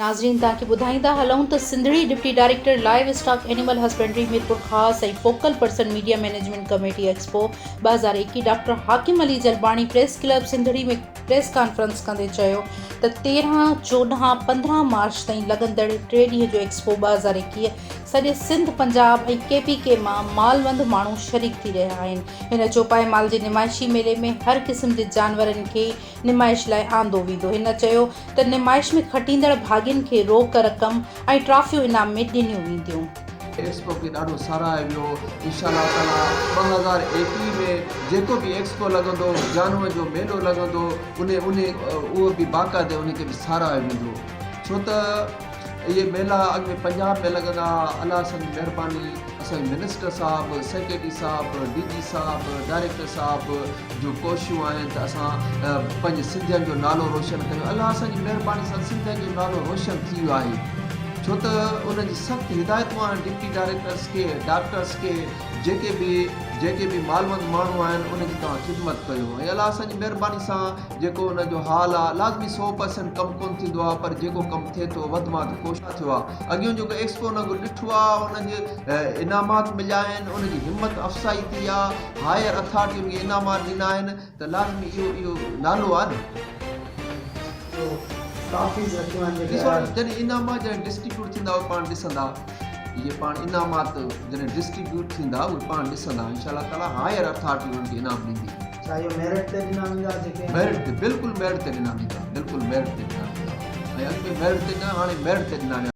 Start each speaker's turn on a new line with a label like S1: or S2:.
S1: ناظرين توهان کي ٻڌائيندا هلون ته Sindhri deputy director livestock animal husbandry Mirpurkhas ۽ focal person media management committee expo 2021 doctor Hakim Ali Jalbani press club Sindhri ۾ press conference ڪندي چيو ته 13 14 15 مارچ تائين لڳندڙ ٽي ڏينهن جو ايڪسپو 2021 سڄي سنڌ پنجاب ۽ ڪي پي ڪي مان مالوند ماڻهو شريڪ ٿي رهيا آهن هن چوپائي مال جي نمائشي ميلي ۾ هر قسم جي جانورن کي نمائش لاء آندو ويندو. هن چيو ته نمائش ۾ کٽيندڙ ڀاڳين کي روڪ رقم ۽ ٽرافيون انعام ۾ ڏنيون وينديون.
S2: ايڪسپو کي ڏاڍو ساراهيو ويو انشاء الله تعالي 2021 ۾ جيڪو به ايڪسپو لڳندو جانورن جو ميلو لڳندو انهي انهي اهو به باقاعدي انهي کي به ساراهيو ويندو ڇو ته اهي ميلا اڳ ۾ پنجاب ۾ لڳندا هئا الله سان جي مهرباني اسان جي منسٽر صاحب سيڪريٽري صاحب ڊي جي صاحب ڊائريڪٽر صاحب جون ڪوششون آهن ته اسان پنهنجي سنڌين جو نالو روشن ڪيون الله اسان جي مهرباني سان سنڌين جو نالو روشن ٿي ويو آهي ڇو ته انهن جي سخت هدايتون آهن ڊپٽي ڊائريڪٽرس کي ڊاڪٽرس کي جيڪي به جيڪي به مالوند ماڻهو آهن انهن جي توهان خدمت ڪيو ۽ الله اسان جي مهرباني سان جيڪو انهن جو حال آهي لازمي سو پرسنٽ ڪم ڪون ٿيندو آهي پر جيڪو ڪم ٿئي ٿو وڌ مان وڌ ڪوشش ٿيو آهي اڳيون جيڪو ايڪسپو انهن ڏٺو آهي انهن جي انعامات مليا آهن انهن جي همت افزائي ٿي آهي هائير اٿارٽي ان کي انعامات ڏنا آهن ته لازمي اهو اهو نالو آهي نه.
S3: جو ٽرافيز رکيون آهن جيڪي
S2: ڏسو جڏهن انعامات جڏهن ڊسٽريبيوٽ ٿيندا اهي پاڻ ڏسندا اهي پاڻ انعامات جڏهن ڊسٽريبيوٽ ٿيندا اهي پاڻ ڏسندا انشاء الله تعالي هائير اٿارٽي انهن کي انعام ڏيندي.
S3: ڇا اهو ميرٽ تي ڏنا ويندا جيڪي
S2: ميرٽ تي بلڪل ميرٽ تي ڏنا ويندا بلڪل ميرٽ تي ڏنا ويندا ۽ اڳ ۾ ميرٽ تي نه هاڻي ميرٽ تي ڏنا ويا.